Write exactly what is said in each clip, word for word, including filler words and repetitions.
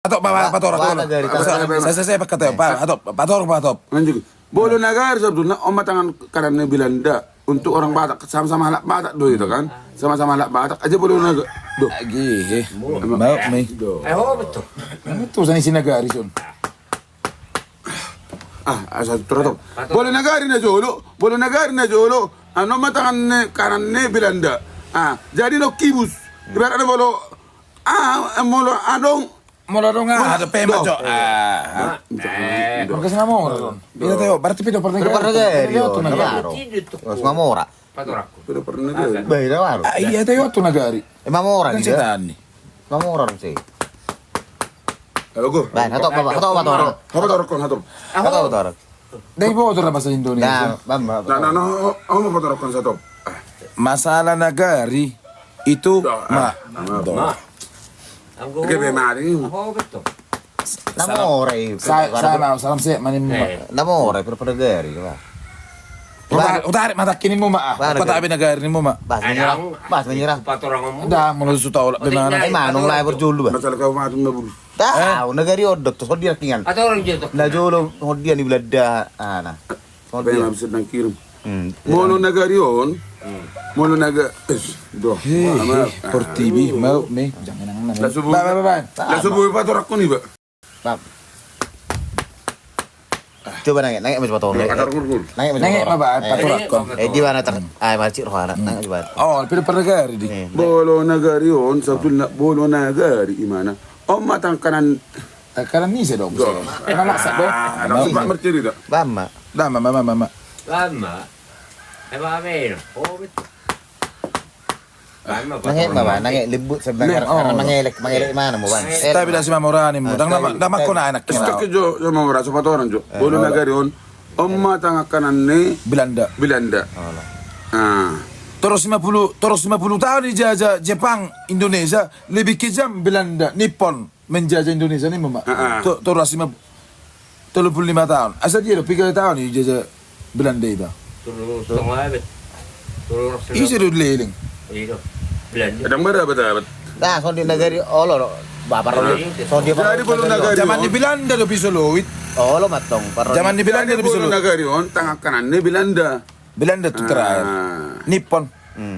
Hatop, ba, ba, patorang, ba, patorang. Nagari, sa, sa, sa, patorang, patorang. Anjing. Bolo Nagari sabotulna, on ma tangan kanan ni Belanda. Untuk orang Batak, sama-sama halak Batak do hita kan? Sama-sama halak Batak, aja Bolo Nagari. Do. Agi, eh. Mau, mi. Do. Eh, ho, betul. Betul, sana isi Nagari, son. Ah, asa turatop. Bolo Nagari na jolo, Bolo Nagari na jolo. Ano ma tangan ni kanan ni Belanda. Ah, jadi no kibus. Ibaratna bolo, ah, molo adong. Molo adong, ah, ada pema jo. Ah. Markas Mamora, son. Iya, Teo, berarti pido pernah. Pido pernah jadi, yo, Mamora. Mas Mamora. Patorangku. Pido pernah jadi. Bah, ida baru. Ah, iya, Teo, tu Nagari. Eh, Mamora dia. Mamora sih. Halo, go. Bah, hatop, hatop, hatop, hatop. Hatop, hatop, hatop. Hatop, hatop. Dai boto ra bahasa Indonesia. Nah, bam, bam. Nah, nah, nah, oh, oh, mau foto rokon satu. Masalah Nagari itu, ma. Ma. Oke, be, mari. Namora i. Sa, sa, salam se, mani ma. Namora i, Pido Pernagari, ma. Utar, utar, mata kini mu ma. Kota be Nagari ni mu ma. Bas menyerah. Bas menyerah. Dah, molo su tau lah, be mana. Eh, manung lah, berjulu, bah. Masalah kau matu na bulu. Tahu, Nagari on do, tu songon dia rakingan. Na jolo songon dia ni Belanda, ana. Songon dia. Bisa nang kirim. Molo Nagari on, molo Naga, eh, doh. Hei, portibi, mau, nih, jangan nang. Langsung bui, langsung bui patorangku nih, Pak. Coba nangek, nangek mas patorang. Nangek mas patorang. Nangek, Pak, patorangku. Eh, di mana ter-, ah, masih rohana, nangek coba. Oh, Pido Pernagari di. Bolo Nagari on, sabotulna Bolo Nagari i mana? On ma tangan kanan. Tangan kanan ni se do. Karena maksa do. Ada suka merciri do. Bama. Bama, bama, bama. Bama. Eh, bama, eh. Oh, betul. Nangek ma, Bang, nangek lembut sebenarnya. Karena mengelek, mengelek mana mau, Bang? Tapi dah si Mamora ni mu. Dang nama, dang makona enak. Stok jo, jo Mamora, sopat orang jo. Bolo Nagari on. On ma tangan kanan ni Belanda. Belanda. Ah. Terus lima puluh, terus lima puluh tahun dijajah Jepang Indonesia, lebih kejam Belanda, Nippon menjajah Indonesia ni ma. Heeh. Tu, terus lima, tolu puluh lima tahun. Asa dia do piga tahun dijajah Belanda itu. Tolu setengah abad. Tolu setengah. Ise do leleng. Iya. Belanda. Kadang berapa abad? Nah, songon di Nagari olo do. Bapak olo. Jadi Bolo Nagari on. Zaman di Belanda do pisoloit. Olo matong. Zaman di Belanda do pisoloit. Bolo Nagari on, tangan kanan ni Belanda. Belanda tu terakhir. Nippon.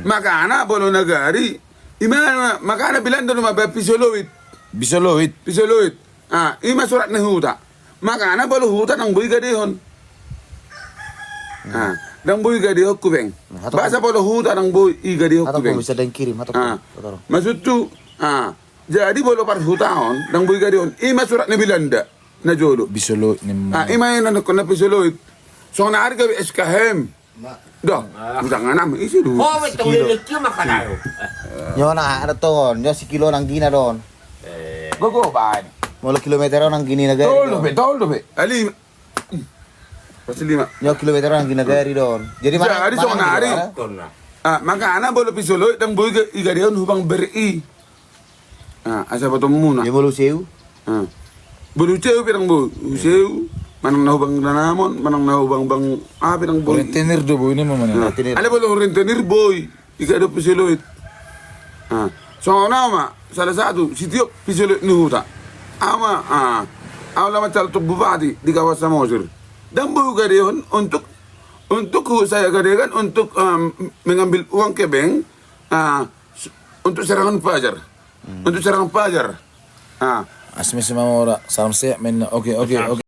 Makana Bolo Nagari. Ima makana Belanda do ma pisoloit. Pisoloit. Pisoloit. Ah, ima surat ni huta. Makana bolo huta dang boi gadehon. Ah, dang boi gadehon hubeng. Bahasa bolo huta dang boi i gadehon hubeng. Bisa dang kirim atau. Maksudku, ah, jadi bolo parhutaon dang boi gadehon. Ima surat ni Belanda. Na jolo. Pisoloit ni ma. Ah, ima na, na pisoloit. Songon ari gabe S K M. Dah, udah ngana ma isi dulu. Oh, betul, betul, makanan. Nyo na ada ton, nyo sikilo nanggina don. Go, go, baen. Molo kilometer nanggini Nagari. Tolu be, tolu be. Ali. Pasti lima. Nyo kilometer nanggini Nagari don. Jadi mana? Jadi songon ari. Ah, makana bolo pisoloit dang boi i gadehon hubang bere i. Ah, asa botomuna. Dia bolo seu. Ah. Bolo seu pe dang boi. Seu. Manang na hubang danamon, manang na hubang bang, ah, pe dang boi. Rentenir do boi ni ma mana. Ala bolo rentenir boi. I gadehon pisoloit. Ah. Songon au ma, salah satu, sitiop pisoloit ni huta. Au ma, ah. Au lama calon bupati di kawasan Samosir. Dang boi gadehon untuk, untuk saya gadehon untuk, em, mengambil uang ke bank, ah, untuk serangan fajar. Untuk serangan fajar. Ah. Asmi si Mamora, salam sehat men. Oke, oke, oke.